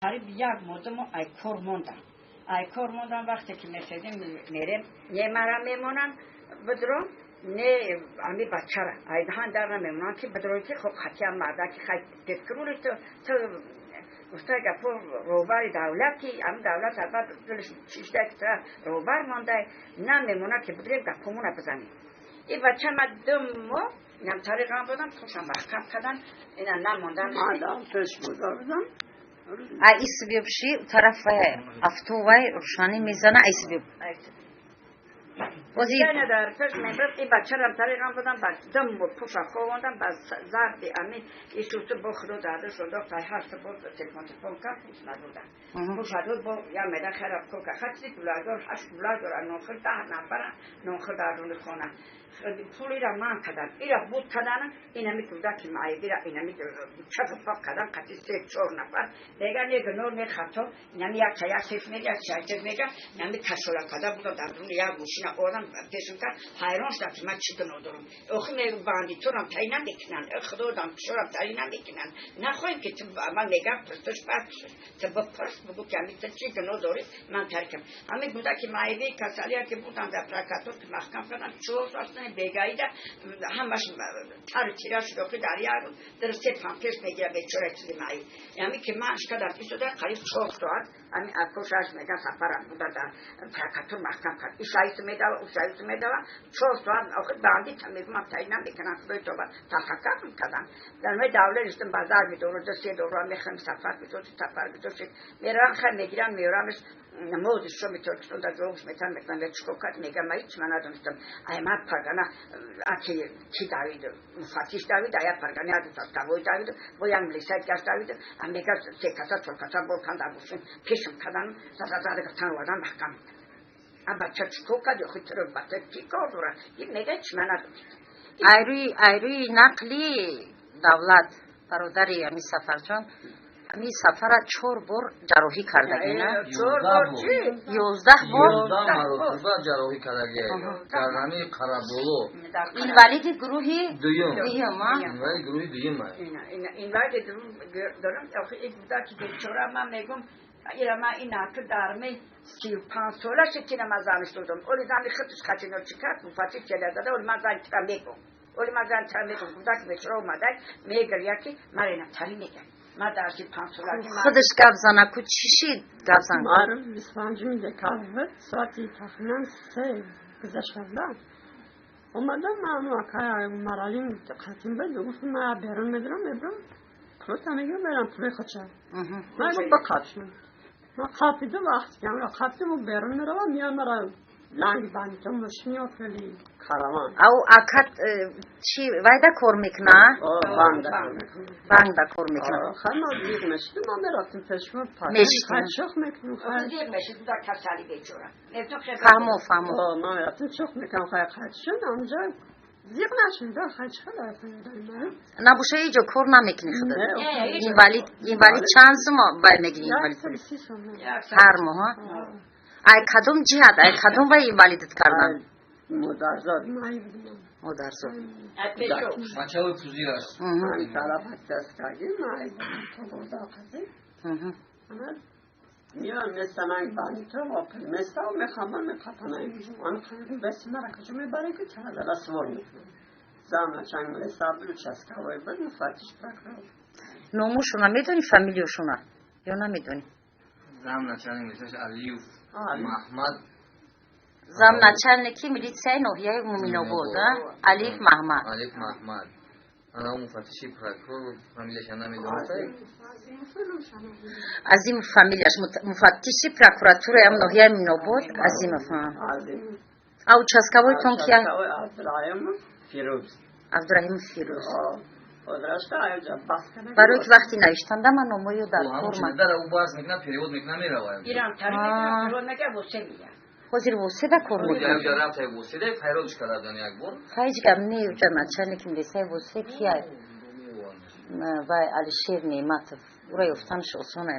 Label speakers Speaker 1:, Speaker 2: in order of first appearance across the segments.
Speaker 1: Қариб як моддамо ай кор мондам. Ай кор мондам, вақте ки мехезем, мерем, не мара мемонам бидром, не ами бачара. Ай даҳан дар намемонам ки бидрои, ки хоб хатиям марда ки хай пескрули ту гуфта гапо роҳбари давлати ами давлат албат дилш чишта ки тра роҳбар мондай, намемона ки бидрем, гапомона бизанем. И бача ма 2 моҳ инам тариқам будам, пушам маҳкам кардан, ина намондан.
Speaker 2: Мадам пеш буда будам.
Speaker 3: Ай исбибши тараф авто вай рӯшанӣ мезана, айсбиб бози.
Speaker 1: Яна дар пеш мебрад, и бачарам тариқам будам, ба 2 моҳ пуша ховондам, ба зарби ами исусу бо худо дардаш ондохт. Ай ҳашта бо телефон кард, пуш надодам. Пуша дод, бо я меда хера кока хачи дуладор, ҳашт дуладор, нонхӯр 10 нафара нонхӯр дар руни хона. Пулира ман кардам, ира буд кардана, инами кӯдаки маибира инами чапу пок кардам, қати се чор нафар. Мега не гуноҳ, не хато, инами як чая сеф мега, як чая сеф мега, инами кашола карда будам дар руни як мошина одам пешум кард. Ҳайрон шудам, ки ман чӣ гуноҳ дорам? Охи бандиторам таи намекунанд, худодам кишорам таи намекунанд. Нахоҳем ки ту ман мегам, пурсиш бад, ту бипурс, бугӯ ки ами ту чӣ гуноҳ дорӣ, ман таркам. Ҳамин кӯдаки маиби касалия ки будам, дар прокуратур ки маҳкам кардам, 4 сол бегаида ҳамаш тару тира шуд. Охи дар як рӯз дар се пампес мегира бечора чизи маиб. Ами ки ман шкадам истода қариб 4 соат, ами акошаш меган сафарам буда, дар прокуратур маҳкам кард. И шаису медава, у шаису медава, 4 соат. Охи бандита мегумам таи намекунам, худои тоба тафаккар кардам. Дар ме давле риштам базар медору, ду се дору мехӯрем, сафар бидошт, сафар бидошт, меравам, хай мегирам, меорамаш. Намози шоми Тоҷикистон дар ҷавобш метан мекунам, я чикор кард? Мегам, ман ҳеч ман надонистам. Ай ман паргана аки ки давид, муфаттиш давид, ая паргана як участковой давид, бо як милисай дигаш давид. А мега се каса, чор каса бор кан дар мошин пешам кардан, зада зада гирифтан, овардан, маҳкам. А бача чикор кард? Охи туро бача чӣ кор дорад? И мега ҳеч ман надонистам.
Speaker 3: Айрӯи нақли давлат, бародари ами Сафарҷон, ами Сафара чор бор ҷарроҳӣ кардагӣ, на?
Speaker 1: Чор бор чӣ?
Speaker 3: 11 бор.
Speaker 4: 11 маротиба ҷарроҳӣ кардагӣ дар ҳамин Қараболо.
Speaker 3: Инвалиди гурӯҳи
Speaker 4: дуюм.
Speaker 3: Дуюм, а?
Speaker 4: Инвалиди гурӯҳи дуюм.
Speaker 1: Инвалиди дорам. Охи ин кӯдаки бечора, ман мегум, ира ман ин аки дарми 35 сола шид, ки ман заниш додам. Оли зани худш хатино чӣ кард, муфаттиш келя зада. Оли ман зани тира мегум, оли ман зани тира мегум. Кӯдаки бечора омада мегиря, ки мара ина тари мегам, ман дар 35 солаги.
Speaker 3: Худаш гап зана ку, чӣ шид, гап зан.
Speaker 2: Ман 25-уми декабр буд, соати тахминан 3 гузашта буда. Омадам, ман акай Умаралим қатим буд, гуфт: ман берун медурам, мебурам, пулота мегирам, мерам пули худша. Ман гуфт бақапшам. Ман қапидам, вақти камра қапидам, ӯ берун меравам, меям, мара ланг бандито мошини хеле караван.
Speaker 3: Ау акат чӣ вайда кор мекуна?
Speaker 2: Банда.
Speaker 3: Бангда кор мекуна.
Speaker 2: Хай ма зиқ мешидим, ма мерафтим пешво.
Speaker 3: Мешидим.
Speaker 2: Чух мекунем, хай.
Speaker 1: Зиқ мешид, кӯдак касали бечора.
Speaker 3: Фаҳмо, фаҳмо.
Speaker 2: Ма мерафтим, чух мекунем, хай қайд шуд, онҷа зиқ нашид, хай чӣ хел.
Speaker 3: Набоша, иҷо кор намекунӣ худат? Инвалид, инвалид чанд сума бай мегирӣ инвалид ҳар моҳ? Ай кадом ҷиҳат, ай кадом вай инвалидат кардан?
Speaker 2: Модарзод маиб будам.
Speaker 3: Модарзод.
Speaker 4: Мочевой пузырь аш.
Speaker 2: Ҳамин тараф дастгаги маиб будам, то қази. Меоям, месананг бандито опел местав, мехаман, меқапанай, ман беси мара куҷо мебарем, ки тарадара свор мекунам. Зам начальник милиса буд, участковой буд, муфаттиш, прокурор.
Speaker 3: Номушона медонӣ, фамилияшона ё намедонӣ?
Speaker 4: Зам начальник милисаш Алиев Маҳмад.
Speaker 3: Зам начальники милитсияи ноҳияи Муминобод, а? Алиев Маҳмад.
Speaker 4: Алиев Маҳмад. Ана муфаттиши прокурор, фамилияша намедонам.
Speaker 3: Азимов фамилияш, муфаттиши прокуратураи ноҳияи Муминобод Азимов. А участковой тон кия?
Speaker 2: Абдураҳимов Фирӯз.
Speaker 3: Абдураҳимов Фирӯз. Барои ки вақти навиштанда ман номоё дар форма.
Speaker 4: Дара ӯ баҳс мекунад, перевод мекунад, меравад.
Speaker 1: Ирам тари мекунад, перевод мекунад, восе меяд.
Speaker 3: Ҳозир Воседа кор мекунад.
Speaker 4: Рафта Воседа файродш карда буданд як бор.
Speaker 3: Ҳеҷ гап не, уҷа начальники милисияи Восе кия? Вай Алишер Неъматов. Ура ёфтанаш осоне.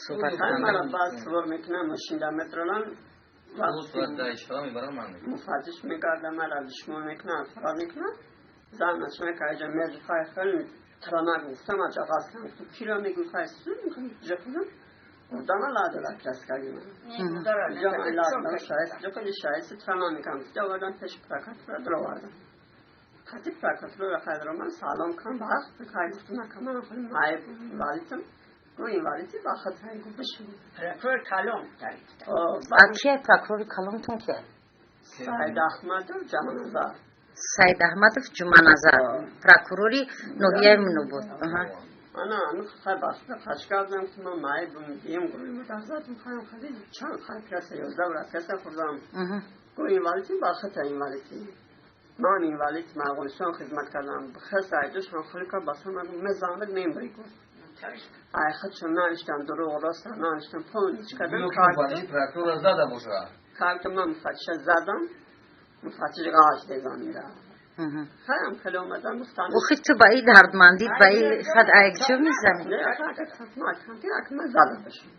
Speaker 3: Суҳбат.
Speaker 2: Баъд свор мекунам, мошинда метронам. Муфаттиш мегарда, мара душмон мекунад, фарор мекунад. Зан начальник аҷа мези, хай хел транак гуфтам, аҷа ғаз кардам. Киро мегӯ, хай су ҷа кунам. Гурдама ладора краскаги ман. Ҷо ман ладора шоист ҷо кали шоист фалон мекам. Ҷо овардан пеш прокуратура даровардам. Хати прокуратура хайдро ман салом кам бахт хай гуфтам ман хали маеб инвалидам. Гу инвалиди бахт хай гу бишин.
Speaker 1: Прокурор калон.
Speaker 3: А кия прокурори калонтон кия?
Speaker 2: Саид Аҳмадов Ҷаманазар.
Speaker 3: Саид Аҳмадов Ҷуманазар, прокурори ноҳияи Мунобод.
Speaker 2: Ана ами хай бахта хашкардам, ки ман маебум дием гуи мударзатум хаям хади чанд хай пираса 11 ракаса хурдам. Гу инвалиди бахта инвалиди. Ман инвалид ман Афғонистон хизмат кардам. Хес айдуш ҳам хулика басам мезамид мембри гуфт. Ай худшон навиштам дурӯғ рост навиштам полнич кардам.
Speaker 4: Прокурор зада боша.
Speaker 2: Как ман муфаттиша задам, муфаттиш ғаш дезан мира. Хаям хеле омадам гуфтам.
Speaker 3: Охи ту ба и дардмандит ба и хад айк чо мезанӣ?
Speaker 2: Не, ак ман задам башам.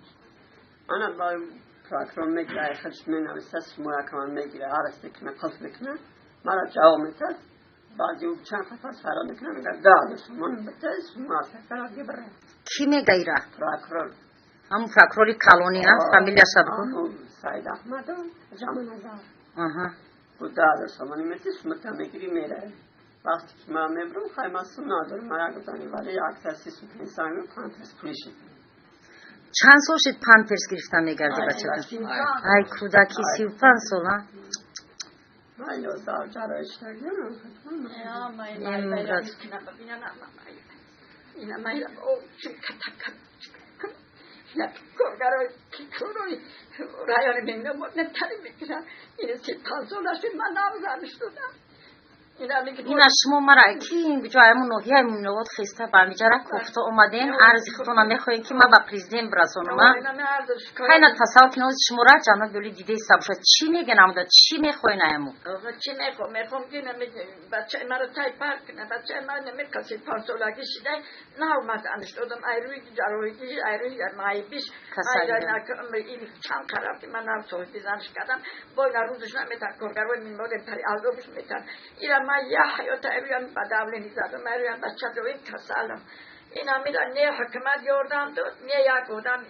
Speaker 2: Ана ба прокурор мегира, ай худш менависа, шумо якаман мегира, арест мекуна, қулф мекуна, мара ҷавоб метад. Баъди чанд қафас фаро мекуна, мега да сумон бите, шумо аз сафара гибра.
Speaker 3: Кӣ мега ира?
Speaker 2: Прокурор.
Speaker 3: Ҳамун прокурори калони, а? Фамилияша бигӯ.
Speaker 2: Саид Аҳмадов Ҷаманазар. Гу да сомони мети, сумата мегири мераи. Вақте ки ман мебурам, хай ман сум надорам, ман як гуфтам вале як таси сум пенсия памперс пулиши.
Speaker 3: Чанд сол шид памперс гирифта мегарди бачатон? Ай кӯдаки 35 сол, а?
Speaker 2: Ман 11 ҷарои шидагиам.
Speaker 1: Коргарои корои райони Минобод нетари мекунам. Ин 35 сола шуд, ман навзан шудам.
Speaker 3: Ина шумо мара ки ҷо айму ноҳияи Мунобод хеста ба ҳамиҷара кофта омадем, арзи худтона мехоҳем ки ман ба президент бирасонам. Хайна тасаввур кунед, ҳозир шумора ҷаноби олӣ дидаиста бошад, чӣ мегӯян амуда, чӣ мехоҳен айму?
Speaker 1: Чӣ мехоҳам? Мехоҳам ки бачаи маро тай пар кунад. Бачаи ман намеқа 35 солагӣ шида нав мазанш додам. Ай рӯи ҷарроҳигӣ, ай рӯи маибиш чанд қараб ки ман нав соҳиби занш кардам, бо ина рӯзаш наметан, коргарои Минмодем тари азобиш метан. Ира ман як ҳаёта айрӯям ба давлени задам, айрӯям бача доим касалам. Инамира не ҳукумат ёрдам дод, не як одам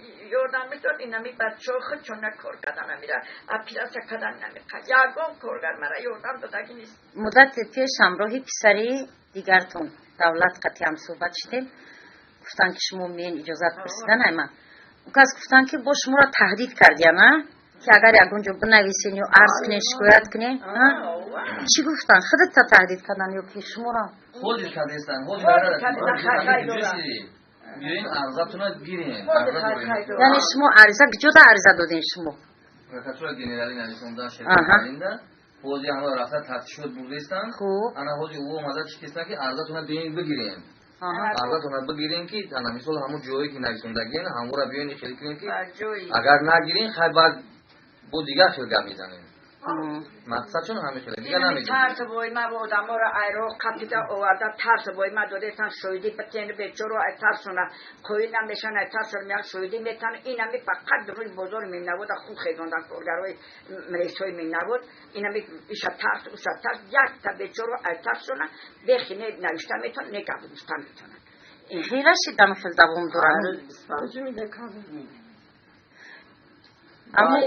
Speaker 1: ёрдам медод. Инами бачаҳо худшона кор кардан, амира оператсия кардан намеқа. Ягон коргар мара ёрдам додагӣ нест.
Speaker 3: Муддати пеш ҳамроҳи писари дигартон Давлат қатъи ҳамсӯҳбат шудем. Гуфтанд ки шумо мен иҷозат пурсидан айма. У кас гуфтанд ки бо шуморо таҳдид кардиян, а? Ки агар ягон ҷо бинависен ё арз кунен, шикоят кунен, чӣ гуфтанд? Худата таҳдид кардан ё ки шуморо?
Speaker 4: Ҳозир кардестан, ҳозир биёин арзатуна гирем.
Speaker 3: Яъне шумо ариза куҷода ариза додем шумо?
Speaker 4: Прокуратура генералӣ нависондан шеркатинда. Ҳозир ҳама рафта тафтишот бурдестанд. Ана ҳозир ӯ омада чӣ кестанд ки арзатуна биёин бигирем. Арзатуна бигирем ки ана мисол ҳамун ҷое ки нависондагиен ҳамура биёин хеле кунем ки агар нагирем, хай баъд бо дигар хел гап мезанем. Мақсадшон ҳамин хеле, дигар намедонем.
Speaker 1: Тарс вой ма одаморо айро қапида оварда, тарс вой ма додестан, шоҳидӣ битен бечоро ай тарсона қоил намешан, ай тарсона меян шоҳидӣ метан. Инами фақат рӯи бозори Миннавода хун хезондан коргарои милисҳои Миннавод. Инами иша тарс, уша тарс, якта бечоро ай тарсона бехи не навишта метавон, не гап гуфта метавонад.
Speaker 3: Хела шидам хел давом дорад. Аммо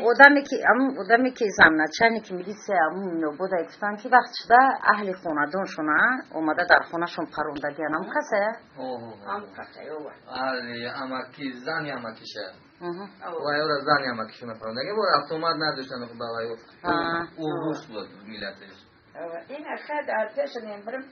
Speaker 3: одаме ки замначальники милитсия аму Минобода гуфтанд ки вақт шуда аҳли хонадоншона омада дар хонашон парондагиан, ам касая?
Speaker 4: Амаки, зани амакиша вайора, зани амакишона парондаги, бо автомат надоштан, ба вай урус буд миллаташ.
Speaker 1: Ин хай дар пеш нембирим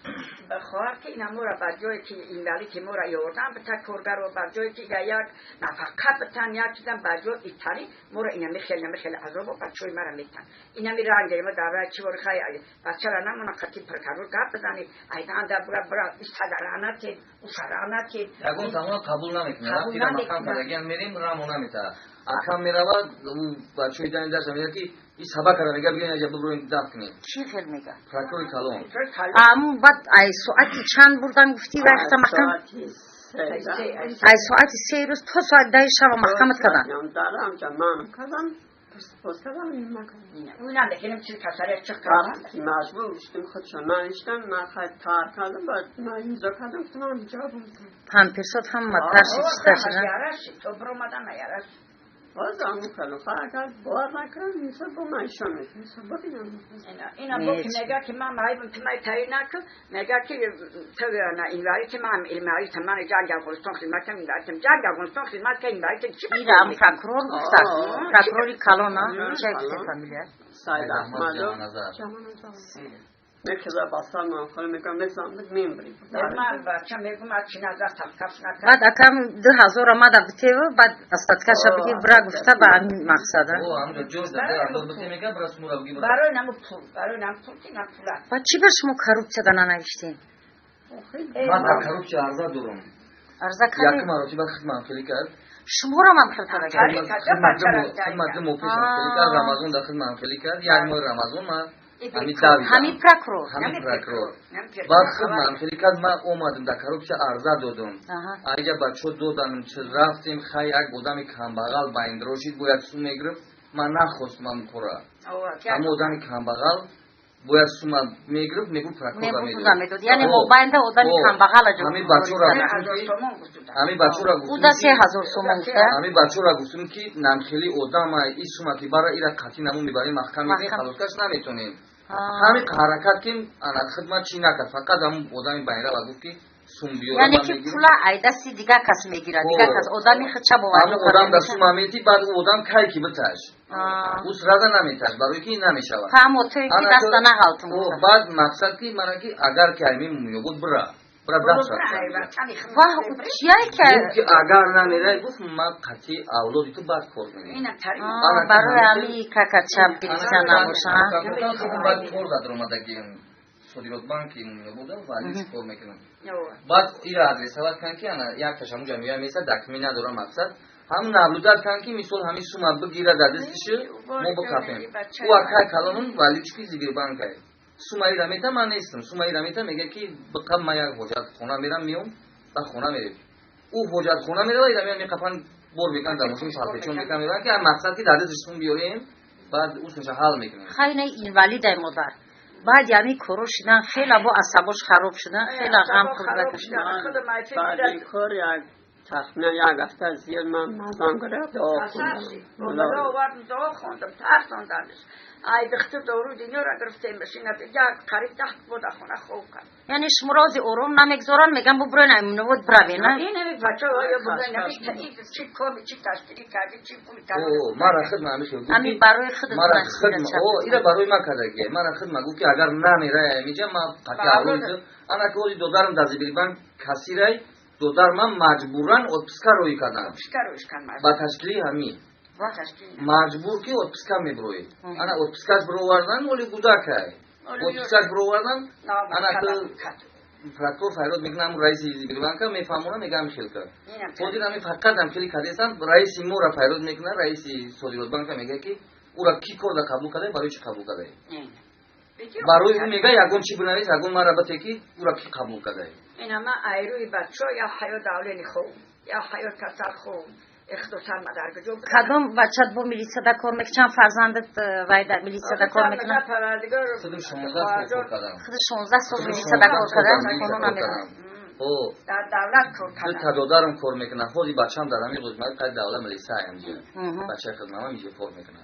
Speaker 1: ба хоҳар ки ина мора бар ҷое ки инвалид мора ёрдам бита, коргаро бар ҷое ки як нафақа битан, як чизам бар ҷо итари мора. Инами хел нами хел азобо бачаҳои мара метан. Инами ранг ма давра чи вори хай бачара намона қати прокурор гап бизани, айданда бра бра исадаранате ушаранате.
Speaker 4: Ягон тамона қабул намекунад. Вақти маҳкам кардагиан мерим, рамо намета. Акам меравад, бачаҳои дани дарса мегӯяд ки и сабакара мега, биён аҷа бибурем, дафт кунем.
Speaker 3: Чӣ хел мега?
Speaker 4: Прокурори калон.
Speaker 3: Аму баъд ай соати чанд бурдан гуфтӣ вақта маҳкам? Ай соати 3 рӯз то соати 10 шаба маҳкамат кардан?
Speaker 2: Маҷбур шудем, худшон навиштам, ман хай тар кардам, баъд ман имзо кардам, гуфтам ман ҷавоб
Speaker 3: Памперсот ҳама тарши чита шуда.
Speaker 1: То биромадан наяраш.
Speaker 2: باز همون کلو اگر باور نکنم میشه با من ایشان میشه ببینم.
Speaker 1: اینا با که میگه که من معیبم که من تایی نکن، میگه که تو نه اینوری که من اینوری من جنگ افغانستان خدمت کردم، اینوری جنگ افغانستان خدمت کردم، اینوری چی؟
Speaker 3: اینا هم پرکرور گفت، پرکروری کلونا چه گفته فامیلیا؟
Speaker 2: سید احمد
Speaker 3: Баъд акам 2000 омада битеву, баъд остаткаша биги бира гуфта ба ҳамин мақсада. Баъд чӣ ба шумо коррупсияда нанавиштем?
Speaker 4: Ман дар коррупсия арза дорам.
Speaker 3: Арза кардем?
Speaker 4: Як маротиба хидмат хеле кард.
Speaker 3: Шуморо ман хел карда.
Speaker 4: Хидмат мопешам хеле кард, Рамазон дар хидмат хеле кард. Як моҳи Рамазон ман
Speaker 3: ҳамин прокурор.
Speaker 4: Ҳамин прокурор. Баъд хидмат хеле кард, ман омадам дар коррупсия арза додам. Айҷа бачо доданам, чи рафтем, хай як одами камбағал ба индро шид, бояд сум мегирифт, ман нахостам ам кора. Ҳамон одами камбағал бояд сума мегирифт, мегуфт прокурор
Speaker 3: медод. Яъне мобайнда одами камбағала ҷо.
Speaker 4: Ҳамин бачора ҳамин бачора гуфтум.
Speaker 3: Уда 3000 сомон гуфта.
Speaker 4: Ҳамин бачора гуфтум ки намхели одама и сума ки бара ира қатъи наму мебарем маҳкам мекунем, халоскаш наметонем. Ҳамин ҳаракат ким ана хидмат чӣ накард, фақат ҳамун одами байнрава гуфт ки сум биёра.
Speaker 3: Яъне ки пула айдасти дигар кас мегирад, дигар кас одами худша бовар.
Speaker 4: Ҳамун одам да сума мети, баъд ӯ одам кай ки биташ. Ӯ сразу наметаш, барои ки намешавад.
Speaker 3: Фаҳмо, то ки даста нағалтум.
Speaker 4: Баъд мақсад ки мана ки агар ки аймин муёбуд бира. Бира даст рафт.
Speaker 3: Ваҳ, чия ки?
Speaker 4: Гуфт ки агар намерай, гуфт ман қатъи авлоди ту бад кор мекунам.
Speaker 3: Барои ҳамин какачап гирифта набоша.
Speaker 4: Баъд кор дар омадагием. Содирот банки муёбуда вали кор мекунам. Баъд ира адресават кан ки ана якташ ҳамун ҷамъия меса дакми надора мақсад. Ҳам наблюдат кан ки мисол ҳамин сума бигира дар дастиши мо бикафем. Ӯ акай калонум валички Зибирбанкай. Сума ира мета ман нестам. Сума ира мета мега ки биқаб ман як ҳоҷатхона мерам миём, ба хона мерем. Ӯ ҳоҷатхона мерава ира меям меқафан бор мекунан дар мошин парпечон мекунан мебаран ки мақсад ки дар дастиш сум биёрем, баъд ӯ сумаша ҳал мекунем.
Speaker 3: Хай не инвалидай модар. Баъди ҳамин коро шидан хеле бо асабош хароб шудан, хеле ғам хӯрда.
Speaker 2: Баъди кор як тахминан як ҳафта зиёд ман мазам гирифт, дуо хондам.
Speaker 1: Овардам, дуо хондам, тарсондамш. Ай духтур дору дунёро гирифтем, машина як қариб 10 бода хона хоб кард.
Speaker 3: Яъне шумо рози ором намегзоранд, меган бубурен айминовод браве, на?
Speaker 1: Ин ҳамин бачаҳо ё бубурен, чи кор, чи ташкилӣ кардӣ, чи пул кардӣ.
Speaker 4: Мара хидма ҳамин хел гуфт.
Speaker 3: Ҳамин барои худат.
Speaker 4: Мара хидма, о, ира барои ма кардагӣ. Мара хидма гуфт ки агар намерай аймиҷа, ма қатъи авлоди ту. Ана ки ози додарам дар Зибирбанк кассирай, додар ман маҷбуран отпуска рӯй кардам. Ба ташкили ҳамин. Маҷбур ки отпуска меброӣ. Ана отпускаш бировардан, оли гудакай. Отпускаш бировардан, ана прокурор фарёд мекунад, ҳамун раиси Зибирбанка мефаҳмонад, мега ҳамин хел кард. Ҳозир ҳамин фақат ҳам хеле кардесам, раиси моро фарёд мекунад, раиси Содиротбанка мега ки ӯра кӣ корда қабул кардай, барои чӣ қабул кардай? Барои ӯ мега ягон чӣ бинавис, ягон мара бате ки ӯра кӣ қабул кардай.
Speaker 1: Ина ман айрӯи бачо я ҳаёт давлени хоб, я ҳаёт касал хоб.
Speaker 3: Кадом бачат бо милисияда кор мекунад? Чанд фарзандат вай дар милисияда кор мекунад?
Speaker 4: Худам 16 сол кор кардам.
Speaker 3: Худ 16 сол милисияда кор кардам, қонун намедонам.
Speaker 1: Дар давлат кор кардам.
Speaker 4: Ду та додарам кор мекунад. Ҳози бачам дар ҳамин хизмат қай давлат милисия ҳамҷа. Бачаи хидмат ҳамҷа кор мекунад.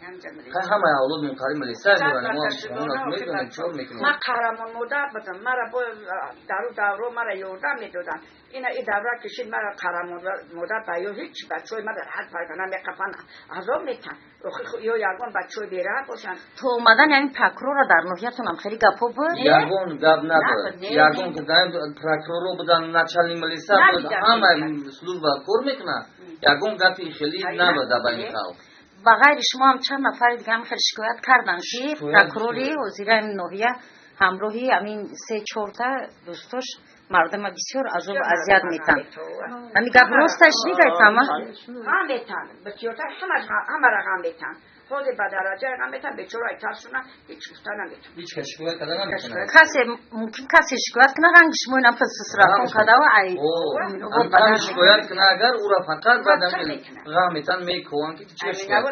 Speaker 4: Қай ҳамаи авлод мунқариб милисия доранд. Мо ҳам қонун медонем, чор мекунем.
Speaker 1: Ман қаҳрамон модар будам. Мара бо дару давро мара ёрдам медоданд. Ина и давра кишид мара қаҳрамон модар ба ё ҳеҷ бачаҳои мара ҳар паргана меқафанд, азоб метан. Охи ё ягон бачаҳои бераҳм бошанд.
Speaker 3: То омадан ҳамин прокурорро дар ноҳиятонам хеле гапҳо буд?
Speaker 4: Ягон гап набуд. Ягон прокурорро будан, начальник милиса буд, ҳама служба кор мекунад. Ягон гапи хеле набуд дар байни халқ.
Speaker 3: Ба ғайри шумо ҳам чанд нафари дига ҳам хеле шикоят карданд ки прокурори ҳозираи ноҳия ҳамроҳи ҳамин 3-4 дӯстош мардума бисёр азобу азият метанд. Ҳамин гап росташ нигайтама?
Speaker 1: Ғам метанд, бисёртар ҳамаро ғам метанд. Ҳозир ба дараҷаи ғам метанд, бечораи тарсуна ҳеҷ гуфта наметавонад.
Speaker 4: Ҳеҷ кас шикоят карда наметавонад.
Speaker 3: Касе мумкин касе шикоят кунад, ранги шумо инам сусрафон кардаву ай.
Speaker 4: Шикоят кунад, агар ӯро фақат баъдан ғам метанд, мекӯванд ки чӣ шикоят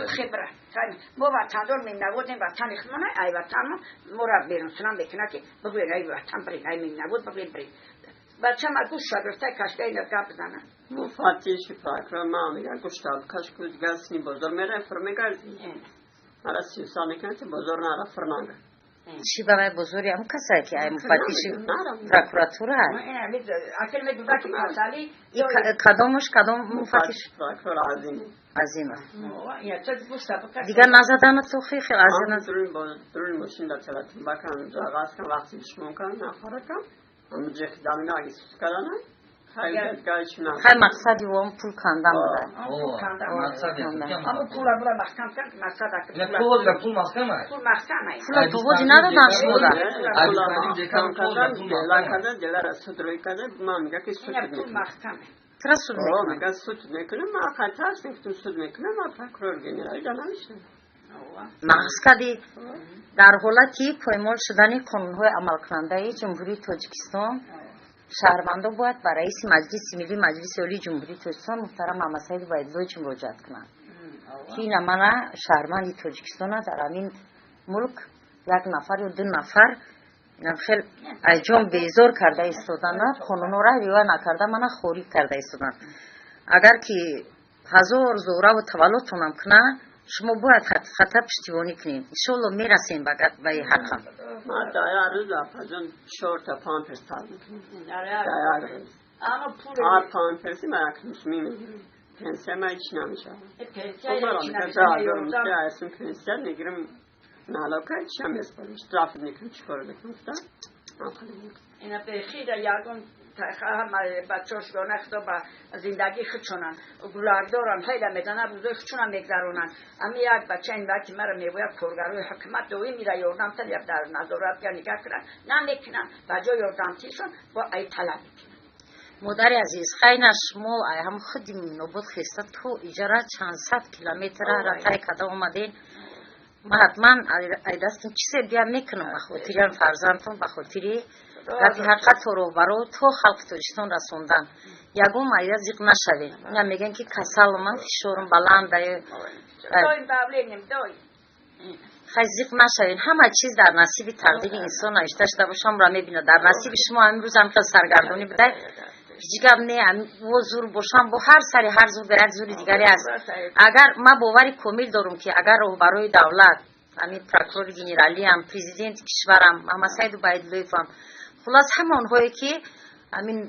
Speaker 1: кардӣ. Мо ватандор менаводем, ватани худмон, ай ватанмо моро берунсунам мекунад ки бигӯен ай ватан бирин, ай менавод бигӯен бирин. Бача ма гӯша гирифта кашта ина гап бизанад.
Speaker 2: Муфаттиши прокурор ма мега гӯшта каш ку гасни бозор мерай фур мегарди. Мара 30 сол мекунад ки бозор нара фур нага.
Speaker 3: Чӣ ба вай бозори ҳам касае ки ай муфаттиши прокуратура? Кадомаш, кадом муфаттиш?
Speaker 2: Прокурор Азимов.
Speaker 3: Азимов. Дигар назадана то хел Азимов.
Speaker 2: Дурун мошин да телатун бакан ҷағаз кан вақти душмон кан нафара кан.
Speaker 3: Хай мақсади он пул кандан буда.
Speaker 4: Пул маҳкам аст.
Speaker 3: Пула туводи надодан шумода. Чира суд мекунад?
Speaker 2: Суд мекунам, ма хатарс мекунам, суд мекунам, ма прокурор генерал да намешавам.
Speaker 3: Нағз кардӣ. Дар ҳолати поймол шудани қонунҳои амалкунандаи Ҷумҳурии Тоҷикистон шаҳрвандон бояд ба раиси Маҷлиси Миллӣ Маҷлиси Олии Ҷумҳурии Тоҷикистон муҳтарам Муҳаммадсаид Убайдуллоевич муроҷиат кунанд, ки ина мана шаҳрванди Тоҷикистона дар ҳамин мулк як нафар ё ду нафар хел айҷон безор карда истодана, қонунҳоро риоя накарда, мана хорӣ карда истодан. Агар ки ҳазор зӯраву таваллудтонам кунад, шумо бояд ҳақиқата пуштибонӣ кунед. Иншоалло мерасем ба ҳаққам.
Speaker 2: Ма дар як рӯз апаҷон чорта памперс тар мекунам. Дар як рӯз. Ҳар памперси ма як нусми мегирам. Пенсия ма ҳеч намешавад. Пенсия мегирам, налога ҳечам меспорам, штраф мекунам, чӣ кор мекунам?
Speaker 1: Ина бехира ягон бачаҳошона худо ба зиндагии худшонанд гулардоранд, ҳайла медонанд, рӯзои худшонам мегзаронанд. Ами як бача ин вақти мара мегӯяд, коргарои ҳукумат доим ира ёрдамтан як дар назорат га нигаҳ кунанд, намекунанд, ба ҷои ёрдамтишон бо ай талаб мекунанд.
Speaker 3: Модари азиз, хайна шумо ай ҳам худи Минобод хеста то иҷара чанд сад километра тай карда омаден. Ма ҳатман ай дастим чизе бия мекунам ба хотири фарзандтон, ба хотири гапи ҳақиқат то роҳбаро, то халқи Тоҷикистон расондан. Ягон майда зиқ нашавем. Ина мегӯям ки касалман, фишорам баланда. Хай зиқ нашавем. Ҳама чиз дар насиби тақдири инсон навишта шуда бошамро мебинад. Дар насиби шумо ҳамин рӯз ҳамин хел саргардонӣ будай. Ҳеҷ гап не, во зур бошам, бо ҳар сари ҳар зур як зури дигаре аст. Агар ман бовари комил дорам, ки агар роҳбарои давлат, ҳамин прокурори генералиам, президенти кишварам Муҳаммадсаид Убайдуллоевам, хуллас ҳама онҳое ки ҳамин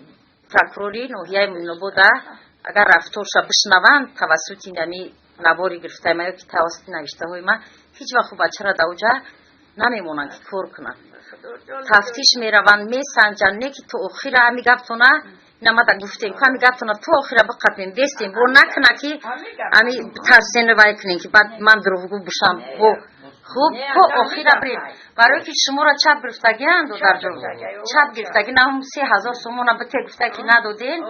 Speaker 3: прокурори ноҳияи Муинобода агар рафторша бишнаванд тавассути ҳамин навори гирифтаи ма ё ки тавассути навиштаҳои ма, ҳеҷ вақт бачара дар оҷа намемонанд ки кор кунанд. Тафтиш мераванд, месанҷанд, не ки то охира ҳами гаптона намада гуфтем, ку ҳами гаптона то охира биқапем, бестем, бо накуна ки ҳами тарсен вай кунем, ки баъд ман дурӯғгӯ бошам. Бо хуб то охира бирем, барое ки шуморо чап гирифтагианд, додарҷон, чап гирифтаги на 3000 сомона бите гуфта ки надоден.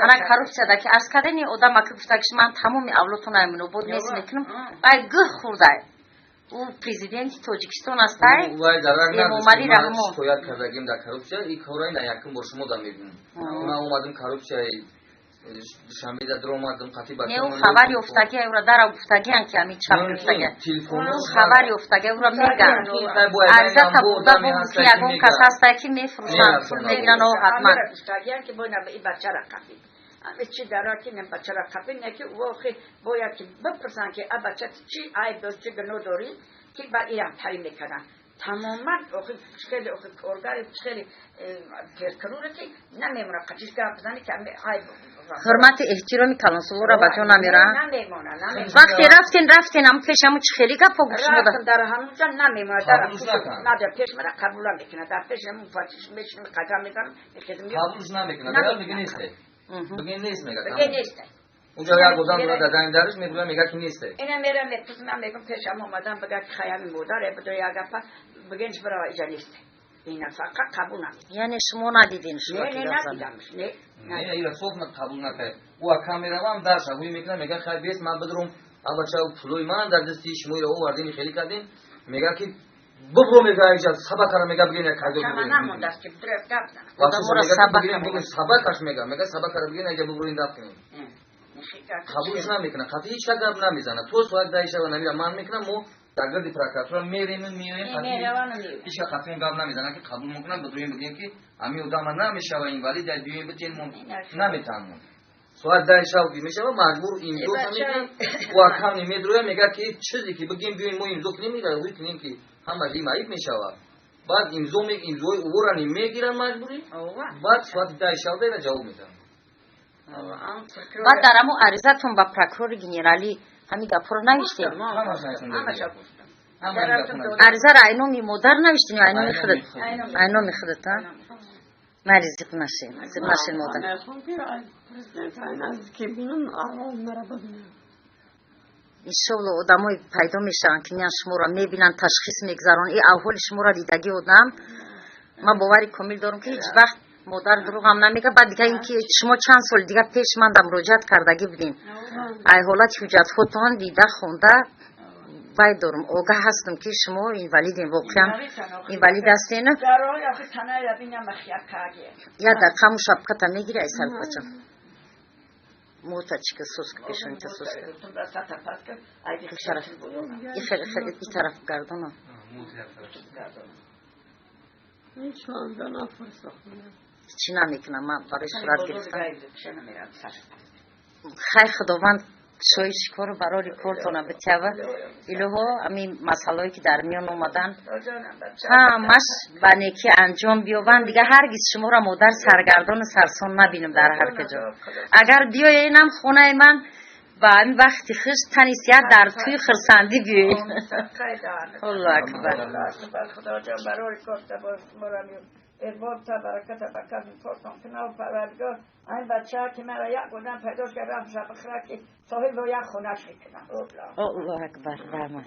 Speaker 3: Ана коррупсияда ки арз кардени одама ки гуфта ки ман тамоми авлодтона Минобод нест мекунам, вай гӯҳ хӯрдай. Ӯ президенти Тоҷикистон астай, Эмомалӣ Раҳмон.
Speaker 4: Шикоят кардагим дар коррупсия, и корро на якум бор шумо да мебинам. Ман омадим коррупсияи Душанбеда даромадам қатъи.
Speaker 3: Не, ӯ хабар ёфтаги, ӯра дара гуфтагиан ки ҳамин чап гирифтаги. Хабар ёфтаги, ӯра мегӯянд. Ариза табурда бо ки ягон кас ҳастай ки мефурӯшанд, пул мегиранд, о ҳатман.
Speaker 1: Гуфтагиан ки бояд и бачара қапид. Ами чи дара ки не бачара қапид, не ки охи бояд ки бипурсанд ки а бача чӣ айб дошт, чӣ гуноҳ дорӣ, ки ба ирам тари мекарданд. Тамоман охи хеле охи коргари хеле перкаруре ки намемонад қатиш гап бизани ки айб.
Speaker 3: Ҳурмати эҳтироми калонсолора ба ҷо намеранд.
Speaker 1: Намемонад.
Speaker 3: Вақте рафтен, рафтен ам пеш ҳамун чӣ хеле гапҳо гӯш шумода.
Speaker 1: Дар ҳамунҷа намемонад, дар пеш мара қабул намекунад, дар пеш ҳамун фатиш мешинам, қадам мезанам.
Speaker 4: Қабулш намекунад, мега несте, бигӯ нест, мега.
Speaker 1: Бигӯ несте.
Speaker 4: Унҷо як одам дорад дар данг дариш мегӯяд, мега ки несте.
Speaker 1: Ина мера мепурсам, ман мегӯям пешам омадан бигӯ ки хаями модар бидо як гапа бигӯ, бирава иҷа несте. Ина фақат қабул намекунад.
Speaker 3: Яъне шумо надидин шумо?
Speaker 1: Не, надидамш, не.
Speaker 4: Не, ира соф қабул накард. Ӯ ака меравам дарша ҳуй мекунад, мега хай бес ман бидром, абача пулои ман дар дасти шумо ира овардем, хеле кардем, мега ки бубро, мега иҷа сабакара, мега бигӯ як кайдо.
Speaker 1: Намондааст ки бидро гап занад.
Speaker 4: Бигӯ сабакаш, мега сабакара бигӯ, иҷа бубро ин дафт кунем. Қабулш намекунад, қатъи ҳеч гап намезанад. То соат 10 шава намира ман мекунам мо. Дар гирди прокуратура мерем, меоем, ҳеч кас гап намезанад, ки қабул мекунанд. Бидуем, бигем, ки ҳамин одама намешава инвалид, биёем битен, наметаҳамон. Соат 10 шав ки мешава, маҷбур имзо мекунем. Ӯ акам медроя, мегӯяд, ки чизе ки бигем, биёем, мо имзо кунем, ҳуй кунем, ки ҳамаш им айб мешавад. Баъд имзо, имзои ӯро мегиранд маҷбурӣ. Баъд соати 10 шав ира ҷавоб медиҳанд.
Speaker 3: Баъд дар ҳамун аризатон ба прокурори генералӣ ҳамин гапҳоро навиштем? Аризаро айноми модар навиштем ё айноми худат? Айноми худат. Майли, зиқ нашед, зиқ нашед, модар.
Speaker 2: Президент наздики бинам, аҳволи мара бибинам.
Speaker 3: Иншолло, одамое пайдо мешаванд, ки меян, шуморо мебинанд, ташхис мегузаронанд. И аҳволи шуморо дидагӣ одам, ман бовари комил дорам, ки ҳеҷ вақт модар дурӯғам намега. Баъд дига ин ки шумо чанд соли дига пеш ман да муроҷиат кардагӣ будем, ай ҳолати ҳуҷҷатҳотон дида, хонда вай дорум, огаҳ ҳастам, ки шумо инвалидем, воқеан инвалид ҳастен. Я дақиқа му шапката мегири, ай сарбачам мота чика соска, пешонита соска. И тараф гардона.
Speaker 2: Ҳеҷ
Speaker 3: чӣ намекунам ман барои сурат гирифтан. Хай, Худованд шои шикору барори кортона битява. Илоҳо, ҳамин масъалаое ки дар миён омадан, ҳамаш ба некӣ анҷом биёбанд. Дига ҳаргиз шуморо, модар, саргардону сарсон набинам дар ҳар куҷо. Агар биёенам хонаи ман, ба ҳамин вақти хуш, тани сиҳат, дар тӯи хурсандӣ биёед. Аллоҳу акбар.
Speaker 1: ارباب تا برکت برکت کارتون کنه و پروردگار این بچه که مرا یک گودن پیداش کرد، رفت شب که صاحب یک خونش میکنم.
Speaker 3: الله اکبر، رحمت.